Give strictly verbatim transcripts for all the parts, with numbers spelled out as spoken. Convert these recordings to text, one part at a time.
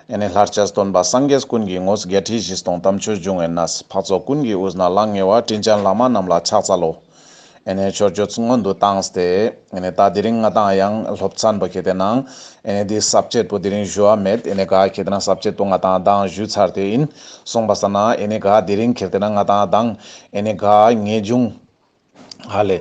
ཨེ་ནེ་ལྷར་བཅས་སྟོན་པ་སངས་རྒྱས་ཀུན་གྱི་ངོས། བརྒྱད་ཁྲི་བཞི་སྟོང་དམ་ཆོས་འབྱུང་བའི་གནས། འཕགས་ཚོགས་ཀུན་གྱི་དབུས་ན་ལྷང་ངེ་བ། དྲིན་ཅན་བླ་མ་རྣམས་ལ་ཕྱག་འཚལ་ལོ། ཨེ་ནེ་མཆོད་བརྗོད་སྔོན་དུ་བཏང་སྟེ། ཨེ་ནེ་ད་དེ་རིང་ང་ཏང་ཡང་སློབ་ཚན་པོ་ཁེ་ཏེ་ནང་ཨེ་ནེ་འདི་ས་བཅད་པོ་དེ་རིང་ཞུ་བ་མེད། ཨེ་ནེ་ག་ཁེ་ཏེ་ནང་ས་བཅད་པོ་ང་ཏང་མདང་ཞུ་ཚར་ཏེ་ཨིན། སོང་པ་སང་ན་ཨེ་ནེ་ག་དེ་རིང་ཁེ་ཏེ་ནང་ང་ཏང་མདང་ཨེ་ནེ་ག་ངེས་འབྱུང་ཧ་ལེ།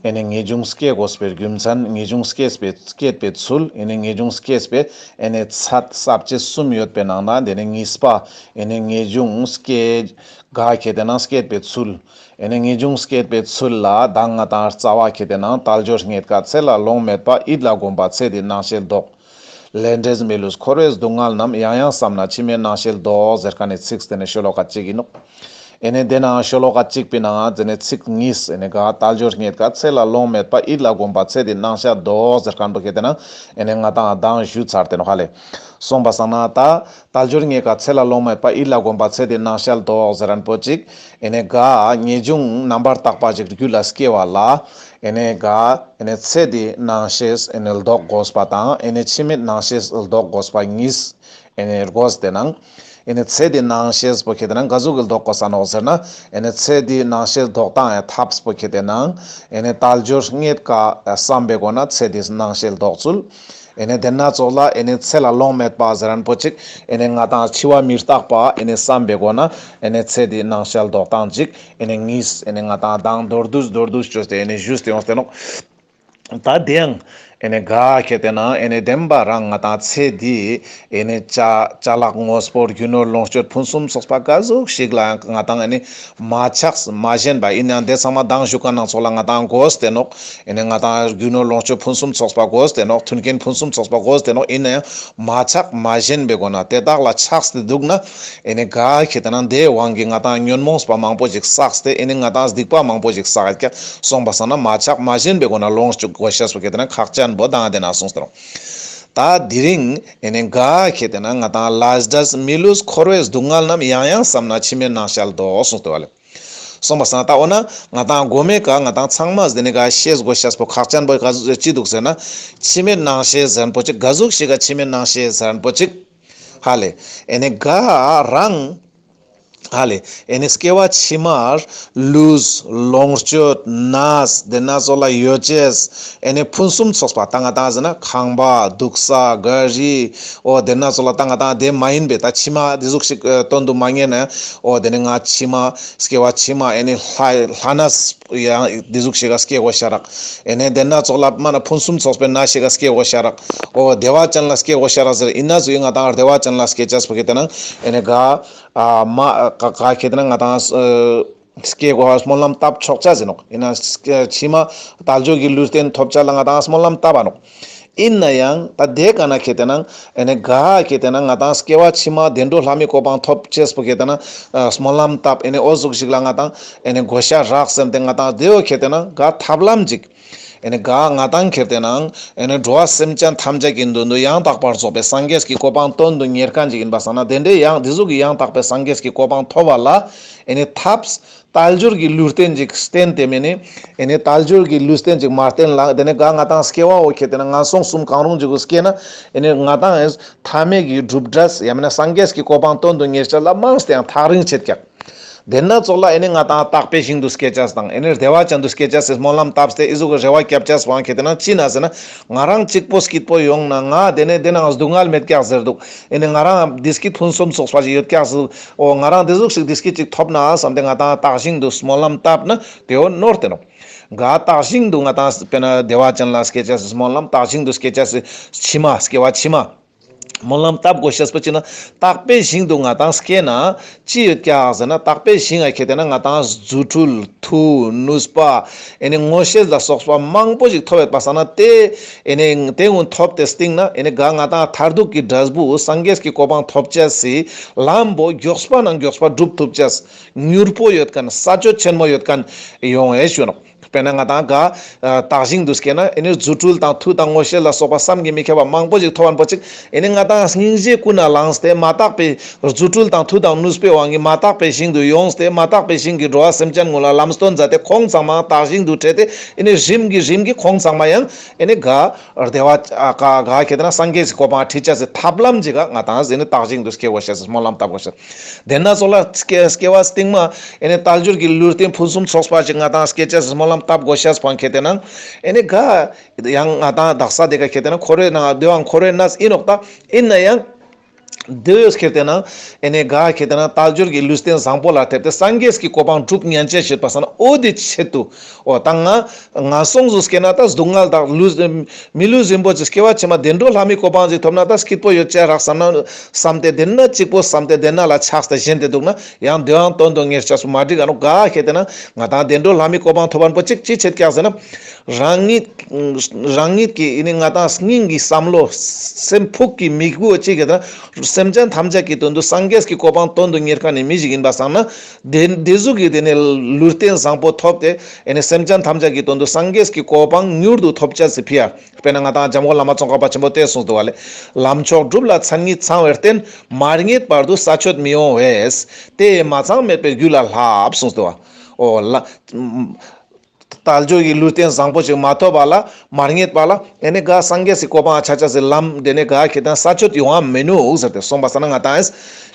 ཨེ་ནེ་ངེས་འབྱུང་སྐྱེ་དགོས་པའི་རྒྱུ་མཚན། ངེས་འབྱུང་སྐྱེས་པའི་སྐྱེད་པའི་ཚུལ། ཨེ་ནེ་ངེས་འབྱུང་སྐྱེས་པའི་ཨེ་ནེ་ཚད། ས་བཅད་གསུམ་ཡོད་པའི་ནང་ན་དེ་ནེ་གཉིས་པ་ཨེ་ནེ་ངེས་འབྱུང་སྐྱེ་ག་ཁེ་ཏེ་ནང་སྐྱེད་པའི་ཚུལ། ཨེ་ནེ་ངེས་འབྱུང་སྐྱེད་པའི་ཚུལ་ལ་མདང་ང་ཏང་རྩ་བ་ཁེ་ཏེ་ནང་དལ་འབྱོར་རྙེད་དཀའ། ཚེ་ལ་ལོང་མེད་པ། ཡིད་ལ་གོམས་པ། ཚེ་འདིའི་སྣང་ཤས་ལྡོག། ལས་འབྲས་མི་བསླུ་འཁོར་བའི་སྡུག་བསྔལ་རྣམས། ཡང་ཡང་བསམས་ན་ཕྱི་མའི་སྣང་ཤས་ལྡོག། ཟེར་ཁན་ནི་ཚིག་དེ་ནེ་ཤོ་ལོ་ཀ་གཅིག་ཨིན་ནོག། ཨེ་ནེ་དེ་ནང་ཤོ་ལོ་ཀ་གཅིག་པའི་ནང་དེ་ནེ་ཚིག་གཉིས། ཨེ་ནེ་ག་དལ་འབྱོར་རྙེད་དཀའ། ཚེ་ལ་ལོང་མེད་པ། ཡིད་ལ་གོམས་པ། ཚེ་འདིའི་སྣང་ཤས་ལྡོག། ཟེར་ཁན་པོ་ཁེ་ཏེ་ནང་ཨེ་ནེ་ང་ཏང་མདང་ཞུ་ཚར་ཏེ་ནོག་ཧ་ལེ། སོང་པ་སང་ན་ད་དལ་འབྱོར་རྙེད་དཀའ། ཚེ་ལ་ལོང་མེད་པ། ཡིད་ལ་གོམས་པ། ཚེ་འདིའི་སྣང་ཤས་ལྡོག་ཟེར་ཁན་པོ་ཅིག། ཨེ་ནེ་ག་ངེས་འབྱུང་རྣམ་པར་དག་པ་ཅིག་རྒྱུད་ལ་སྐྱེ་བ་ལ་ཨེ་ནེ་ག་ཨེ་ནེ་ཚེ་འདིའི་སྣང་ཤས་ཨེ་ནེ་ལྡོག་དགོས་པ་དང་ཨེ་ནེ་ཕྱི་མའི་སྣང་ཤས་ལྡོག་དགོས་པ་གཉིས་ཨེ་ནེ་དགོས་ཏེ་ནང་ཨེ་ནེ་ཚེ་འདིའི་སྣང་ཤས་པོ་ཁེ་ཏེ་ནང་ག་ཟུག་གི་ལྡོག་དགོས་ས་ནོག་ཟེར་ན། ཨེ་ནེ་ཚེ་འདིའི་སྣང་ཤས་ལྡོག་སྟངས་ཡང་ཐབས་པོ་ཁེ་ཏེ་ནང་ཨེ་ནེ་དལ་འབྱོར་རྙེད་དཀའ་བསམ་པའི་སྒོ་ནས་ཚེ་འདིའི་སྣང་ཤས་ལྡོག་ཚུལ། ཨེ་ནེ་དེ་ནང་ཙོགས་ལ་ཨེ་ནེ་ཚེ་ལ་ལོང་མེད་པ་ཟེར་ཁན་པོ་ཅིག། ཨེ་ནེ་ང་ཏང་འཆི་བ་མི་རྟག་པ་ཨེ་ནེ་བསམ་པའི་སྒོ་ནས་ཨེ་ནེ་ཚེ་འདིའི་སྣང་ཤས་ལྡོག་སྟངས་ཅིག། ཨེ་ནེ་གཉིས། ཨེ་ནེ་ང་ཏང་མདང་མདོར་བསྡུས་མདོར་བསྡུས་བཅོས་ཏེ་ཨེ་ནེ་ཞུས་ཏེ་ཡོངས་ཏེ་ནོག། ད་དེ་ཡང་ཨེ་ནེ་ག་ཁེ་ཏེ་ནང་ཨེ་ནེ་བདེན་པ་རང་ང་ཏང་ཚེ་འདི་ཨེ་ནེ་ཅ་ཅ་ལག་དངོས་པོ་རྒྱུ་ནོར་ལོངས་སྤྱོད་ཕུན་སུམ་ཚོགས་པ་ག་ཟུག་ཞིག་ལ་ཡང་ང་ཏང་ཨེ་ནེ་མ་ཆགས་མ་ཞེན་པ་ཨིན་ཡང་དེ་ཚང་མ་མདང་ཞུ་ཁན་ནང་ཙོགས་ལ་ང་ཏང་དགོས་ཏེ་ནོག། ཨེ་ནེ་ང་ཏང་རྒྱུ་ནོར་ལོངས་སྤྱོད་ཕུན་སུམ་ཚོགས་པ་དགོས་ཏེ་ནོག། མཐུན་རྐྱེན་ཕུན་སུམ་ཚོགས་པ་དགོས་ཏེ་ནོག། ཨིན་ན་ཡང་མ་ཆགས་མ་ཞེན་པའི་སྒོ་ནས་དེ་དག་ལ་ཆགས་ཏེ་འདུག་ན་ཨེ་ནེ་ག་ཁེ་ཏེ་ནང་དེའི་དབང་གིས་ང་ཏང་ཉོན་མོངས་པ་མང་པོ་ཞིག་བསགས་ཏེ་ཨེ་ནེ་ང་ཏང་སྡིག་པ་མང་པོ་ཞིག་བསགས་ཡོད་ཀྱག། སོང་པ་སང་ན་མ་ཆགས་མ་ཞེན་པའི་སྒོ་ནས་ལོངས་སྤྱོད་དགོས་ཤེས་པོ་ཁེ་ཏེ་ནང་ཁག་ཅན་པོ་མདང་དེ་ནང་གསུངས་ཏེ་ནོག། ད་དེ་རིང་ཨེ་ནེ་ག་ཁེ་ཏེ་ནང་ང་ཏང་ལས་འབྲས་མི་བསླུ་འཁོར་བའི་སྡུག་བསྔལ་རྣམས། ཡང་ཡང་བསམས་ན་ཕྱི་མའི་སྣང་ཤས་ལྡོག་གསུངས་ཏེ་བ་ལེ། སོང་པ་སང་ད་འོ་ན་ང་ཏང་གོ་མའི་ཀ་ང་ཏང་ཚང་མ་དེ་ནེ་ག་ཤེས་དགོས་ཤེས་པོ་ཁག་ཅན་པོ་ག་ཟུག་ཅི་འདུག་ཟེར་ན། ཕྱི་མའི་སྣང་ཤས་ཟེར་ཁན་པོ་ཅིག་ག་ཟུག་ཞིག་ག་ཕྱི་མའི་སྣང་ཤས་ཟེར་ཁན་པོ་ཅིག་ཧ་ལེ། ཨེ་ནེ་ག་རང་ཧ་ལེ། ཨེ་ནེ་སྐྱེ་བ་ཕྱི་མར་ལུས་ལོངས་སྤྱོད་གནས་དེ་ནང་ཙོགས་ལ་ཡོ་བྱད་ཨེ་ནེ་ཕུན་སུམ་ཚོགས་པ་ད་ང་ཏང་ཟེར་ན་ཁང་པ་འདུག་ས་ག་རི་འོ་དེ་ནང་ཙོགས་ལ་ད་ང་ཏང་དེ་མ་ཡིན་པའི་ད་ཕྱི་མ་དེ་ཟུག་ཞིག་དོན་དུ་མ་ངེས་ན་འོ་དེ་ནེ་ང་ཕྱི་མ་སྐྱེ་བ་ཕྱི་མ་ཨེ་ནེ་ལྷ་ལྷ་གནས་ཡང་འདི་ཟུག་ཞིག་ག་སྐྱེ་དགོས་ཤ་རག། ཨེ་ནེ་དེ་ནང་ཙོགས་ལ་མ་ན་ཕུན་སུམ་ཚོགས་པའི་གནས་ཤིག་ག་སྐྱེ་དགོས་ཤ་རག། འོ་བདེ་བ་ཅན་ལ་སྐྱེ་དགོས་ཤ་རག་ཟེར། ཨིན་ན་ཟུག་ང་ཏང་བདེ་བ་ཅན་ལ་སྐྱེ་ཅེས་པོ་ཁེ་ཏེ་ནང་ཨེ་ནེ་ག་ཨ་མ་ག་ག་ཁེ་ཏེ་ནང་ང་ཏང་ཨ་སྐྱེ་དགོས་པ་སྨོན་ལམ་བཏབ་ཆོག་ཅེས་ཨིན་ནོག། ཨིན་ན་ཕྱི་མ་དལ་འབྱོར་གྱི་ལུས་རྟེན་ཐོབ་ཅེས་ལ་ང་ཏང་སྨོན་ལམ་བཏབ་པ་ནོག། ཨིན་ན་ཡང་ད་དེ་ག་ན་ཁེ་ཏེ་ནང་ཨེ་ནེ་ག་ཁེ་ཏེ་ནང་ང་ཏང་སྐྱེ་བ་ཕྱི་མ་བདེ་འགྲོ་ལྷ་མིའི་གོ་འཕང་ཐོབ་ཅེས་པོ་ཁེ་ཏེ་ནང་ཨ་སྨོན་ལམ་བཏབ། ཨེ་ནེ་འོ་ཟུག་ཞིག་ལ་ང་ཏང་ཨེ་ནེ་དགོས་ཤ་རག་སེམས་ཏེ་ང་ཏང་དེའོ་ཁེ་ཏེ་ནང་ག་ཐབས་ལམ་ཅིག། ཨེ་ནེ་ག་ང་ཏང་ཁེ་ཏེ་ནང་ཨེ་ནེ་འགྲོ་བ་སེམས་ཅན་ཐམས་ཅད་ཀྱི་དོན་དུ་ཡང་དག་པར་རྫོགས་པའི་སངས་རྒྱས་ཀྱི་གོ་འཕང་དོན་དུ་གཉེར་ཁན་ཅིག་ཨིན་པ་སང་ན་དེ་འདྲའི་ཡང་དེ་ཟུག་གི་ཡང་དག་པའི་སངས་རྒྱས་ཀྱི་གོ་འཕང་ཐོབ་པ་ལ་ཨེ་ནེ་ཐབས་དལ་འབྱོར་གྱི་ལུས་རྟེན་ཅིག་བརྟེན་ཏེ་མེན་ནི། ཨེ་ནེ་དལ་འབྱོར་གྱི་ལུས་རྟེན་ཅིག་མ་བརྟེན་ལ་དེ་ནེ་ག་ང་ཏང་སྐྱེ་བ་འོ་ཁེ་ཏེ་ནང་ངན་སོང་གསུམ་གང་རུང་ཅིག་གུ་སྐྱེས་ན་ཨེ་ནེ་ང་ཏང་ཨེ་ཐ་མལ་གྱི་སྒྲུབ་འབྲས་ཡང་མེན་ན་སངས་རྒྱས་ཀྱི་གོ་འཕང་དོན་དུ་གཉེར་ཅེས་ལ་མང་སྟེ་ཡང་ཐག་རིང་ཆེད་ཀྱག། དེ་ནང་ཙོགས་ལ་ཨེ་ནེ་ང་ཏང་དག་པའི་ཞིང་དུ་སྐྱེ་ཅེས་དང་ཨེ་ནེ་བདེ་བ་ཅན་དུ་སྐྱེ་ཅེས་སི་སྨོན་ལམ་བཏབ་སྟེ་ཨི་ཟུག་གི་རེ་བ་བརྒྱབ་ཅེས་པོའང་ཁེ་ཏེ་ནང་ཅི་ན་ཟེར་ན་ང་རང་གཅིག་པོ་སྐྱིད་པོ་ཡོང་ན་ང་དེ་ནེ་དེ་ནང་སྡུག་བསྔལ་མེད་ཀྱག་ཟེར་འདུག། ཨེ་ནེ་ང་རང་བདེ་སྐྱིད་ཕུན་སུམ་ཚོགས་པ་ཞིག་ཡོད་ཀྱག་ཟེར། འོ་ང་རང་དེ་ཟུག་ཞིག་བདེ་སྐྱིད་ཅིག་ཐོབ་ན་བསམ་སྟེ་ང་ཏང་དག་ཞིང་དུ་སྨོན་ལམ་བཏབ་ན་དེའོ་ནོར་ཏེ་ནོག། ག་དག་ཞིང་དུ་ང་ཏང་དཔེར་ན་བདེ་བ་ཅན་ལ་སྐྱེ་ཅེས་སི་སྨོན་ལམ་དག་ཞིང་དུ་སྐྱེ་ཅེས་སི་ཕྱི་མ་སྐྱེ་བ་ཕྱི་མ། སྨོན་ལམ་བཏབ་དགོས་ཤེས་པོ་ཅི་ན་དག་པའི་ཞིང་དུ་ང་ཏང་སྐྱེས་ན་ཅི་ཡོད་ཀྱག་ཟེར་ན་དག་པའི་ཞིང་ང་ཁེ་ཏེ་ན་ང་ཏང་རྫུ་འཕྲུལ་མཐུ་ནུས་པ་ཨེ་ནེ་མངོན་ཤེས་ལ་སོགས་པ་མང་པོ་ཞིག་ཐོབ་ཡོད་པ་སང་ན་དེ་ཨེ་ནེ་དེ་ངུན་ཐོབ་སྟེ་སྟིང་ན་ཨེ་ནེ་ག་ང་ཏང་མཐར་ཐུག་གི་འབྲས་བུ་སངས་རྒྱས་ཀྱི་གོ་འཕང་ཐོབ་ཅེས་སི་ལམ་པོ་མགྱོགས་པ་ནང་མགྱོགས་པ་སྒྲུབ་ཐུབ་ཅེས་མྱུར་པོ་ཡོད་ཁན་ས་ཆོད་ཆེན་མོ་ཡོད་ཁན་ཡོང་ཨེ་ཞུ་ནོག། དཔེར་ན་ང་ཏང་ག་ཨ་དག་ཞིང་དུ་སྐྱེས་ན་ཨེ་ནེ་རྫུ་འཕྲུལ་དང་མཐུ་དང་མངོན་ཤེས་ལ་སོགས་པ་བསམ་གྱིས་མི་ཁྱབ་པ་མང་པོ་ཞིག་ཐོབ་པ་པོ་ཅིག་ཨེ་ནེ་ང་ དང་སྙིང་རྗེ་ཀུན་ནས་བླངས་ཏེ་མ་དག་པའི་རྫུ་འཕྲུལ་དང་མཐུ་དང་ནུས་པའི་དབང་གིས་མ་དག་པའི་ཞིང་དུ་ཡོངས་ཏེ་མ་དག་པའི་ཞིང་གི་འགྲོ་བ་སེམས་ཅན་ཀུན་ལ་ལམ་སྟོན་མཛད་དེ་ཁོང་ཚང་མ་དག་ཞིང་དུ་ཁྲིད་དེ་ཨེ་ནི་རིམ་གྱིས་རིམ་གྱིས་ཁོང་ཚང་མ་ཡང་ཨེ་ནི་ག་བདེ་བ་ཨ་ག་ག་ཁེ་ཏེ་ན་སངས་རྒྱས་ཀྱི་གོ་འཕང་ཁྲིད་ཅེས་སི་ཐབས་ལམ་ཅིག་ག་ང་དང་ཨེ་ནི་དག་ཞིང་དུ་སྐྱེ་དགོས་ཤེས་སི་སྨོན་ལམ་བཏབ་དགོས་ཤེས། དེ་ན་ཚོགས་ལ་སྐྱེ་སྐྱེ་བ་སྟིང་མ་ཨེ་ནི་དལ་འབྱོར་གྱི་ལུས་རྟེན་ཕུན་སུམ་ཚོགས་པ་ཅིག་ང་དང་སྐྱེ་ཅེས་སི་སྨོན་ལམ་བཏབ་དགོས་ཤེས་པོ་ཁེ་ཏེ་ན་ཨེ་ནི་ག་ཡང་ང་དང་དག་ས་དེ་ག་ཁེ་ཏེ་ན་འཁོར་བའི་ནང་དེ་བའང་འཁོར་བའི་ནང་ཨིན་ནོག་ད་ཨིན་ན་ཡང་དེ་བས་ཁེ་ཏེ་ན་ཨེ་ནི་ག་ཁེ་ཏེ་ན་དལ་འབྱོར་གྱི་ལུས་རྟེན་བཟང་པོ་ལ་ཐེབས་ཏེ་སངས་རྒྱས་ཀྱི་གོ་འཕང་སྒྲུབ་ཉན་ཅེས་ཡོད་པ་སང་ན་འོ་དེ་ཆེད་དུ་འོ་ད་ང་ངན་སོང་དུ་སྐྱེ་ན་ད་སྡུག་བསྔལ་དང་ལུས་མི་ལུས་རིན་པོ་ཆེ་སྐྱེ་བ་ཕྱི་མ་བདེ་འགྲོ་ལྷ་མིའི་གོ་འཕང་ཅིག་ཐོབ་ན་ད་སྐྱིད་པོ་ཡོད་ཅེས་རག་བསམ་ན་བསམ་སྟེ་དེ་ན་གཅིག་པོ་བསམ་སྟེ་དེ་ན་ལ་ཆགས་ཏེ་གཞན་དེ་འདུག་ན་ཡང་དེ་བའང་དོན་དུ་གཉེར་ཅེས་སུ་མ་འགྲིག་ག་ནོག་ག་ཁེ་ཏེ་ན་ང་དང་བདེ་འགྲོ་ལྷ་མིའི་གོ་འཕང་ཐོབ་པ་པོ་གཅིག་ཅི་ཆེད་ཀྱག་ཟེར་ན། རང་ཉིད་རང་ཉིད་ཀྱི་ཨེ་ནི་ང་དང་སྙིང་གི་བསམ་བློ་སེམས་ཕུགས་ཀྱི་དམིགས་ཡུལ་ཅི་ག་ད་སེམས་ཅན་ཐམས་ཅད་ཀྱི་དོན་དུ་སངས་རྒྱས་ཀྱི་གོ་འཕང་དོན་དུ་གཉེར་མཁན་ནི་མི་ཞིག་ཡིན་པ་སང་ན་དེ་དེ་ཟུག་གི་དེ་ནི་ལུས་རྟེན་བཟང་པོ་ཐོབ་སྟེ་ཨེ་ནི་སེམས་ཅན་ཐམས་ཅད་ཀྱི་དོན་དུ་སངས་རྒྱས་ཀྱི་གོ་འཕང་མྱུར་དུ་ཐོབ་ཅེས་སི་ཕི་ཡ། དཔེར་ན་ང་དང་འཇམ་མགོན་བླ་མ་ཙོང་ཁ་པ་ཆེན་པོ་དེ་གསུངས་འདུག་པ་ལེ། ལམ་མཆོག་སྒྲུབ་ལ་མཚན་ཉིད་ཚང་བའི་རྟེན། མ་རྙེད་བར་དུ་ས་ཆོད་མི་འོང་བས། དེ་ཡི་མ་ཚང་མེད་པའི་རྒྱུ་ལ་བསླབ་གསུངས་འདུག་པ། འོ་ལ། དལ་འབྱོར་གྱི་ལུས་རྟེན་བཟང་པོ་ཞིག་མ་ཐོབ་པ་ལ་མ་རྙེད་པ་ལ་ཨེ་ནི་ག་སངས་རྒྱས་སི་གོ་འཕང་ཆ་ཅེས་སི་ལམ་དེ་ནི་ག་ཁེ་ཏེ་ན་ས་ཆོད་ཡོང་བ་མི་ནུག་ཟེར་ཏེ་གསུངས་པ་སང་ན་ང་དང་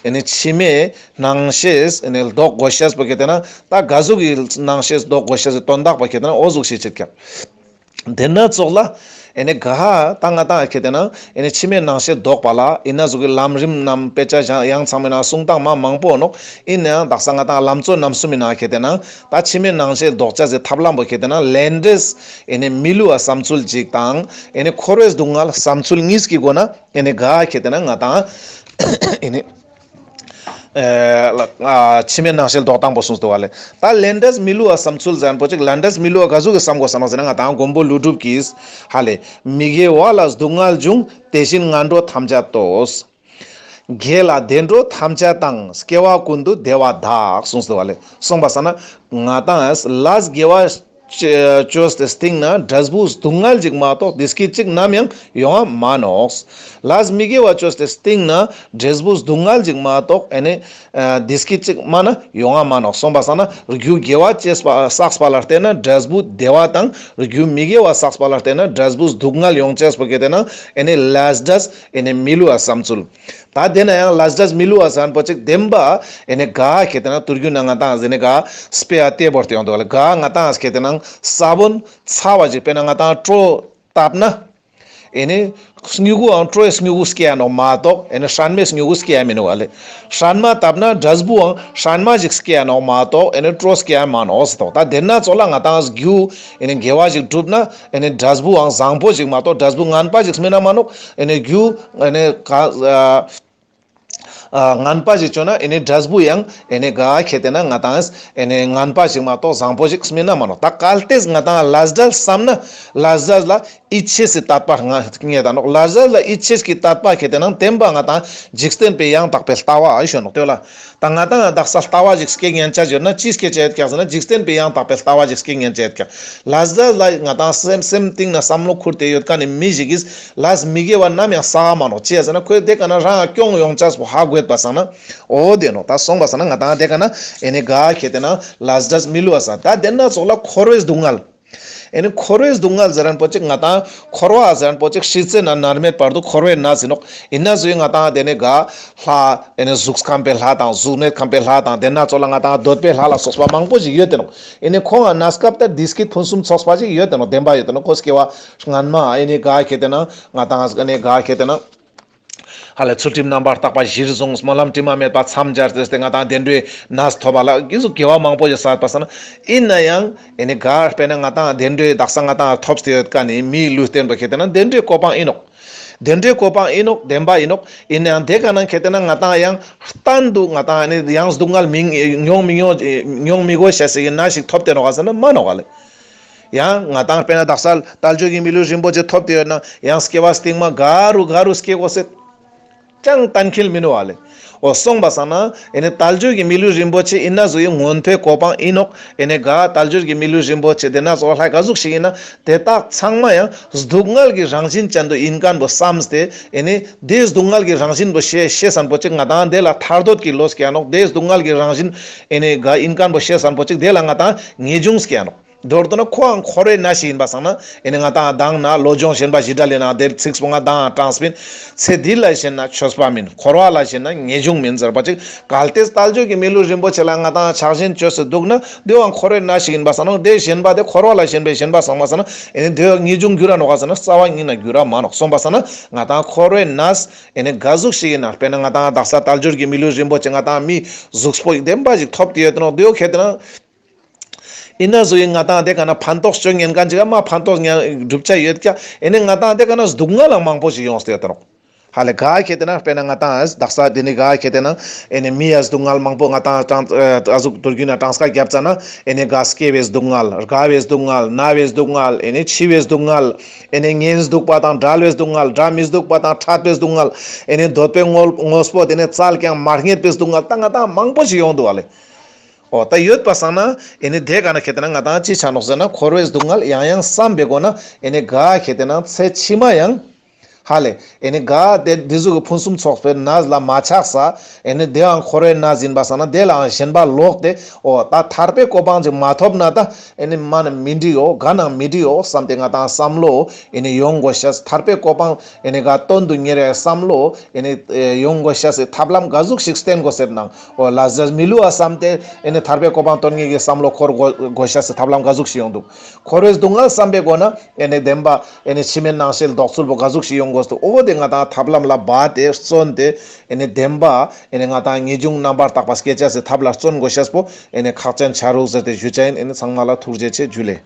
ཨེ་ནི་ཕྱི་མའི་སྣང་ཤས་ཨེ་ནི་ལྡོག་དགོས་ཤེས་པོ་ཁེ་ཏེ་ན་ད་ག་ཟུག་གི་སྣང་ཤས་ལྡོག་དགོས་ཤེས་སི་དོན་དག་པོ་ཁེ་ཏེ་ན་འོ་ཟུག་ཤེས་ཆེད་ཀྱག་དེ་ན་ཚོགས་ལ་ཨེ་ནི་ག་ད་ང་དང་ཁེ་ཏེ་ན་ཨེ་ནི་ཕྱི་མའི་སྣང་ཤས་ལྡོག་པ་ལ་ཨེ་ན་ཟུག་གི་ལམ་རིམ་རྣམས་དཔེ་ཆ་ཡང་ཚང་མའི་ནང་གསུང་སྟངས་མ་མང་པོ་ནོག་ཨིན་ནའང་དག་ས་ང་དང་ལམ་གཙོ་རྣམ་གསུམ་མི་ནང་ཁེ་ཏེ་ན་ད་ཕྱི་མའི་སྣང་ཤས་ལྡོག་ཅེས་སི་ཐབས་ལམ་པོ་ཁེ་ཏེ་ན་ལས་འབྲས་ཨེ་ནི་མི་བསླུ་བ་བསམ་ཚུལ་ཅིག་དང་ཨེ་ནི་འཁོར་བའི་སྡུག་བསྔལ་བསམ་ཚུལ་གཉིས་ཀྱི་སྒོ་ན་ཨེ་ནི་ག་ཁེ་ཏེ་ན་ང་དང་ཨེ་ནི་ཨེ་ལ་ཨ་ཕྱི་མའི་སྣང་ཤས་ལྡོག་སྟངས་པོ་གསུངས་འདུག་པ་ལེ། ད་ལས་འབྲས་མི་བསླུ་བ་བསམ་ཚུལ་ཟེར་མཁན་པོ་ཅིག་ལས་འབྲས་མི་བསླུ་བ་ག་ཟུག་གི་བསམ་དགོས་བསམ་ན་ཟེར་ན་ང་དང་མགོན་པོ་ཀླུ་སྒྲུབ་ཀྱིས་ཧ་ལེ། མི་དགེ་བ་ལ་སྡུག་བསྔལ་འབྱུང་། དེ་བཞིན་ངན་འགྲོ་ཐམས་ཅད་དོ། དགེ་ལ་བདེ་འགྲོ་ཐམས་ཅད་དང་། སྐྱེ་བ་ཀུན་ཏུ་བདེ་བ་དག་གསུངས་འདུག་པ་ལེ། གསུངས་པ་སང་ན་ང་དང་ལས་དགེ་བ་ཅོས་ཏེ་སྟིང་ན་འབྲས་བུ་སྡུག་བསྔལ་ཅིག་མ་གཏོགས་བདེ་སྐྱིད་ཅིག་ནམ་ཡང་ཡོང་བ་མ་ནོག་ལས་མི་དགེ་བ་ཅོས་ཏེ་སྟིང་ན་འབྲས་བུ་སྡུག་བསྔལ་ཅིག་མ་གཏོགས་ཨེ་ནི་བདེ་སྐྱིད་ཅིག་མ་ན་ཡོང་བ་མ་ནོག་གསུངས་པ་སང་ན་རྒྱུ་དགེ་བ་བཅས་པ་བསགས་པ་ལ་བརྟེན་ན་འབྲས་བུ་བདེ་བ་དང་རྒྱུ་མི་དགེ་བ་བསགས་པ་ལ་བརྟེན་ན་འབྲས་བུ་སྡུག་བསྔལ་ཡོང་ཅེས་པོ་ཁེ་ཏེ་ན་ཨེ་ནི་ལས་འབྲས་ཨེ་ནི་མི་བསླུ་བ་བསམ་ཚུལ། ད་དེ་ན་ཡང་ལས་འབྲས་མི་བསླུ་བ་ཟེར་མཁན་པོ་ཅིག་བདེན་པ་ཨེ་ནི་ག་ཁེ་ཏེ་ན་དུར་རྒྱུ་ན་ང་དང་ཟེར་ནི་ག་སྤེ་ར་ཏེ་བོར་ཏེ་ཡོང་འདུག་ལེ། ག་ང་དང་ཁེ་ཏེ་ན་ས་བོན་ཚ་བ་ཅིག་དཔེར་ན་ང་དང་གྲོ་བཏབ་ན་ཨེ་ནི་སྨྱུ་གུའང་གྲོའི་སྨྱུ་གུ་སྐྱེ་ཡ་ནོག་མ་གཏོགས་ཨེ་ནི་སྲན་མའི་སྨྱུ་གུ་སྐྱེ་ཡ་མི་ནུག་ལེ། སྲན་མ་བཏབ་ན་འབྲས་བུའང་སྲན་མ་ཅིག་སྐྱེ་ཡ་ནོག་མ་གཏོགས་ཨེ་ནི་གྲོ་སྐྱེ་ཡ་མ་ནོག་ཟེར་ཏོག་ད་དེ་ན་ཚོགས་ལ་ང་དང་རྒྱུ་ཨེ་ནི་དགེ་བ་ཅིག་བསྒྲུབ་ན་ཨེ་ནི་འབྲས་བུའང་བཟང་པོ་ཅིག་མ་གཏོགས་འབྲས་བུ་ངན་པ་ཅིག་སྨིན་ན་མ་ནོག་ཨེ་ནི་རྒྱུ་ཨེ་ནི་ག་ཨ་ངན་པ་ཞིག་བྱུང་ན་ཨེ་ནི་འབྲས་བུ་ཡང་ཨེ་ནི་ག་ཁེ་ཏེ་ན་ང་དང་ཨེ་ནི་ངན་པ་ཞིག་མ་གཏོགས་བཟང་པོ་ཞིག་སྨིན་ན་མ་ནོག་ད་གལ་ཏེ་ང་དང་ལས་འབྲས་བསམ་ན་ལས་འབྲས་ལ་ཡིད་ཆེས་སི་དད་པ་ང་ངེས་ད་ནོག་ལས་འབྲས་ལ་ཡིད་ཆེས་ཀྱི་དད་པ་ཁེ་ཏེ་ན་བརྟེན་པ་ང་དང་འཇིག་རྟེན་པའི་ཡང་དག་པའི་ལྟ་བ་ཨེ་ཤོ་ནོག་ལྟོས་ལ། ད་ང་དང་དག་ས་ལྟ་བ་ཞིག་སྐྱེ་ཉན་ཆ་ཡོད་ན་ཅི་སྐྱེ་ཆ་ཡོད་ཀྱག་ཟེར་ན་འཇིག་རྟེན་པའི་ཡང་དག་པའི་ལྟ་བ་ཞིག་སྐྱེ་ཉན་ཆ་ཡོད་ཀྱག་ལས་འབྲས་ལ་ང་དང་སེམས་སེམས་གཏིང་ན་བསམ་བློ་ཁུར་ཏེ་ཡོད་མཁན་ནི་མི་ཞིག་གིས་ལས་མི་དགེ་བ་ནམ་ཡང་བསགས་མ་ནོག་ཅི་ཡ་ཟེར་ན་ཁོས་དེ་ཀ་ན་རང་སྐྱོང་ཡོང་ཆས་པོ་ཧ་གོ་ཡོད་པ་སང་ན། འོ་དེ་ནོག་ད་སོང་པ་སང་ན་ང་དང་དེ་ཀ་ན་ཨེ་ནི་ག་ཁེ་ཏེ་ན་ལས་འབྲས་མི་བསླུ་བ་ས་ད་དེ་ན་ཚོགས་ལ་འཁོར་བའི་སྡུག་བསྔལ། ཨེ་ནི་འཁོར་བའི་སྡུག་བསྔལ་ཟེར་མཁན་པོ་ཅིག་ང་དང་འཁོར་བ་ཟེར་མཁན་པོ་ཅིག་ཤི་ཚེ་ན་མནར་མེད་བར་དུ་འཁོར་བའི་ནང་ཟེར་ནོག་ཨིན་ན་ཟུག་ང་དང་དེ་ནི་ག་ལྷ་ཨེ་ནི་གཟུགས་ཁམས་པའི་ལྷ་དང་གཟུགས་མེད་ཁམས་པའི་ལྷ་དང་དེ་ན་ཚོགས་ལ་ང་དང་འདོད་པའི་ལྷ་ལ་སོགས་པ་མང་པོ་ཞིག་ཡོད་དེ་ནོག་ཨེ་ནི་ཁོང་ང་གནས་སྐབས་ལྟར་བདེ་སྐྱིད་ཕུན་སུམ་ཚོགས་པ་ཞིག་ཡོད་དེ་ནོག་བདེན་པ་ཡོད་དེ་ནོག་ཁོ་སྐྱེ་བ་སྔན་མ་ཨེ་ནི་ག་ཁེ་ཏེ་ན་ང་དང་ཨེ་ནི་ག་ཁེ་ཏེ་ན། ཧ་ལས་ཚུལ་ཁྲིམས་རྣམ་པར་དག་པ་གཞིར་བཟུང་སྨོན་ལམ་དྲི་མ་མེད་པ་མཚམས་སྦྱར་ཏེ་ང་དང་བདེ་འགྲོའི་གནས་ཐོབ་པ་ལ་ཨི་ཟུག་དགེ་བ་མང་པོ་ཞིག་བསགས་པ་སང་ན་ཨིན་ན་ཡང་ཨེ་ནི་ག་དཔེར་ན་ང་དང་བདེ་འགྲོའི་དག་ས་ང་དང་ཐོབ་སྟེ་ཡོད་མཁན་ནི་མིའི་ལུས་རྟེན་པོ་ཁེ་ཏེ་ན་བདེ་འགྲོའི་གོ་འཕང་ཨིན་ནོག་བདེ་འགྲོའི་གོ་འཕང་ཨིན་ནོག་བདེན་པ་ཨིན་ནོག་ཨིན་ན་ཡང་དེ་ཀ་ན་ཁེ་ཏེ་ན་ང་དང་ཡང་གཏན་དུ་ང་དང་ཨེ་ནི་ཡང་སྡུག་བསྔལ་མི་མྱོང་མི་མྱོང་མྱོང་མི་དགོས་ཤེས་སི་གནས་ཤིག་ཐོབ་སྟེ་ནོག་ག་ཟེར་ན་མ་ནོག་ག་ལེ། ཡང་ང་དང་དཔེར་ན་དག་ས་དལ་འབྱོར་གྱི་མི་ལུས་རིན་པོ་ཆེ་ཐོབ་སྟེ་ཡོད་ན་ཡང་སྐྱེ་བ་སྟིང་མ་ག་རུ་ག་རུ་སྐྱེ་དགོས་སེད། ཅང་གཏན་འཁེལ་མི་ནུག་ཨ་ལེ། འོ་སོང་པ་སང་ན་ཨེ་ནེ་དལ་འབྱོར་གྱི་མི་ལུས་རིན་པོ་ཆེ་ཨིན་ན་ཟུག་གི་མངོན་མཐོའི་གོ་འཕང་ཨིན་ནོག། ཨེ་ནེ་ག་དལ་འབྱོར་གྱི་མི་ལུས་རིན་པོ་ཆེ་དེ་ན་ཟུག་ལྷ་ག་ཟུག་ཞིག་ཨིན་ན་དེ་དག་ཚང་མ་ཡང་སྡུག་བསྔལ་གྱི་རང་བཞིན་ཅན་དུ་ཨིན་མཁན་པོ་བསམས་ཏེ་ཨེ་ནེ་དེ་སྡུག་བསྔལ་གྱི་རང་བཞིན་པོ་ཤེས་ཤེས་སན་པོ་ཅིག་ང་དང་དེ་ལ་ཐར་འདོད་ཀྱི་བློ་སྐྱེ་ནོག། དེ་སྡུག་བསྔལ་གྱི་རང་བཞིན་ཨེ་ནེ་ག་ཨིན་མཁན་པོ་ཤེས་སན་པོ་ཅིག་དེ་ལ་ང་དང་ངེས་འབྱུང་སྐྱེ་ནོག། མདོར་བསྡུ་ན་ཁོའང་འཁོར་བའི་གནས་ཤིག་ཡིན་པ་སང་ན་ཨེ་ནེ་ང་དང་མདང་ན་བློ་སྦྱོང་ཞེན་པ་བཞི་དྲག་ལས་ན་དེར་ཚིགས་པོ་ང་དང་དྲངས་པིན། ཚེ་འདི་ལ་ཞེན་ན་ཆོས་པ་མིན། འཁོར་བ་ལ་ཞེན་ན་ངེས་འབྱུང་མིན་ཟེར་པ་ཅིག། གལ་ཏེ་དལ་འབྱོར་གྱི་མི་ལུས་རིན་པོ་ཆེ་ལ་ང་དང་ཆགས་ཞེན་བཅོས་སེ་འདུག་ན་དེའང་འཁོར་བའི་གནས་ཤིག་ཡིན་པ་སང་ན་དེ་ཞེན་པ་དེ་འཁོར་བ་ལ་ཞེན་པའི་ཞེན་པ་སང་པ་སང་ན་ཨེ་ནེ་དེ་ངེས་འབྱུང་འགྱུར་ར་ནོག་ག་ཟེར་ན་རྩ་བ་ཉིད་ན་འགྱུར་ར་མ་ནོག། སོང་པ་སང་ན་ང་དང་འཁོར་བའི་གནས་ཨེ་ནེ་ག་ཟུག་ཞིག་ཡིན་ན་དཔེར་ན་ང་དང་དག་ས་དལ་འབྱོར་གྱི་མི་ལུས་རིན་པོ་ཆེ་ང་དང་མི་གཟུགས་པོ་ལྡན་པ་ཞིག་ཐོབ་སྟེ་ཡོད་ནོག། དེའོ་ཁེ་དེ་ན་ཨིན་ན་ཟུག་ཡིན་ང་དང་དེ་ག་ན་ཕན་ཐོགས་ཅོ་ཉན་མཁན་ཅིག་ག་མ་ཕན་ཐོགས་ཉན་སྒྲུབ་བྱ་ཡོད་ཀྱག། ཨེ་ནེ་ང་དང་དེ་ག་ན་སྡུག་བསྔལ་ལ་མང་པོ་ཞིག་ཡོངས་ཏེ་ཡོད་ནོག། ཧ་ལེ་ག་ཁེ་དེ་ན་དཔེར་ན་ང་དང་དག་ས་དེ་ནི་ག་ཁེ་དེ་ན་ཨེ་ནེ་མི་ཡ་སྡུག་བསྔལ་མང་པོ་ང་དང་གྲངས་ཨ་ཟུག་དུར་རྒྱུན་ན་གྲངས་ཀ་རྒྱབ་ཙ་ན་ཨེ་ནེ་ག་སྐྱེ་བའི་སྡུག་བསྔལ། རྒ་བའི་སྡུག་བསྔལ། ན་བའི་སྡུག་བསྔལ། ཨེ་ནེ་འཆི་བའི་སྡུག་བསྔལ། ཨེ་ནེ་ངན་སྡུག་པ་དང་བྲལ་བའི་སྡུག་བསྔལ། དགྲ་མི་སྡུག་པ་དང་ཕྲད་པའི་སྡུག་བསྔལ། ཨེ་ནེ་འདོད་པའི་དངོས་དངོས་པོ་དེ་ནེ་བཙལ་ཀྱང་མ་རྙེད་པའི་སྡུག་བསྔལ། ད་ང་དང་མང་པོ་ཞིག་ཡོང་འདུག་ཨ་ལེ། འོ་ད་ཡོད་པ་སང་ན་ཨེ་ནེ་དེ་ག་ན་ཁེ་དེ་ན་ང་དང་ཅི་ཆ་ནོག་ཟེར་ན་འཁོར་བའི་སྡུག་བསྔལ་ཡང་ཡང་བསམ་པའི་སྒོ་ན་ཨེ་ནེ་ག་ཁེ་དེ་ན་ཚེ་ཕྱི་མ་ཡང་ཧ་ལེ་ཨེ་ནེ་ག་དེ་འདི་ཟུག་གི་ཕུན་སུམ་ཚོགས་པའི་གནས་ལ་མ་ཆགས་ས། ཨེ་ནེ་དེའང་འཁོར་བའི་གནས་ཡིན་པ་སང་ན་དེ་ལའང་ཞེན་པ་ལོག་སྟེ་འོ་ད་ཐར་པའི་གོ་འཕང་ཅིག་མ་ཐོབ་ན་ད་ཨེ་ནེ་མ་ན་མི་འགྲིག་འོ་ག་ན་མི་འགྲིག་འོ་བསམ་སྟེ་ང་དང་བསམ་བློ་ཨེ་ནེ་ཡོང་དགོས་ཤེས། ཐར་པའི་གོ་འཕང་ཨེ་ནེ་ག་དོན་དུ་གཉེར་བའི་བསམ་བློ་ཨེ་ནེ་ཡོང་དགོས་ཤེས་སི་ཐབས་ལམ་ག་ཟུག་ཞིག་བསྟེན་དགོས་ཟེར་ནའང་འོ་ལ་ཟེར་མི་བསླུ་བ་བསམ་སྟེ་ཨེ་ནེ་ཐར་པའི་གོ་འཕང་དོན་གཉེར་གྱི་བསམ་བློ་འཁོར་དགོས་ཤེས་སི་ཐབས་ལམ་ག་ཟུག་ཞིག་ཡོང་འདུག། འཁོར་བའི་སྡུག་བསྔལ་བསམ་པའི་སྒོ་ན་ཨེ་ནེ་བདེན་པ་ཨེ་ནེ་ཕྱི་མའི་སྣང་ཤས་ལྡོག་ཚུལ་པོ་ག་ཟུག་ཞིག་ཡོང་དགོས་འདུག། འོ་དེ་ང་དང་ཐབས་ལམ་ལ་བ་དེ་བརྩོན་ཏེ་ཨེ་ནེ་བདེན་པ་ཨེ་ནེ་ང་དང་ངེས་འབྱུང་རྣམ་པར་དག་པ་སྐྱེ་ཅེས་སི་ཐབས་ལ་བརྩོན་དགོས་ཤེས་པོ་ཨེ་ནེ་ཁག་ཅན་ཆ་རུག་ཟེར་ཏེ་ཞུ་ཅེས་ཡིན། ཨེ་ནེ་ཚང་མ་ལ་ཐུགས་རྗེ་ཆེ། འཇུ་ལེ།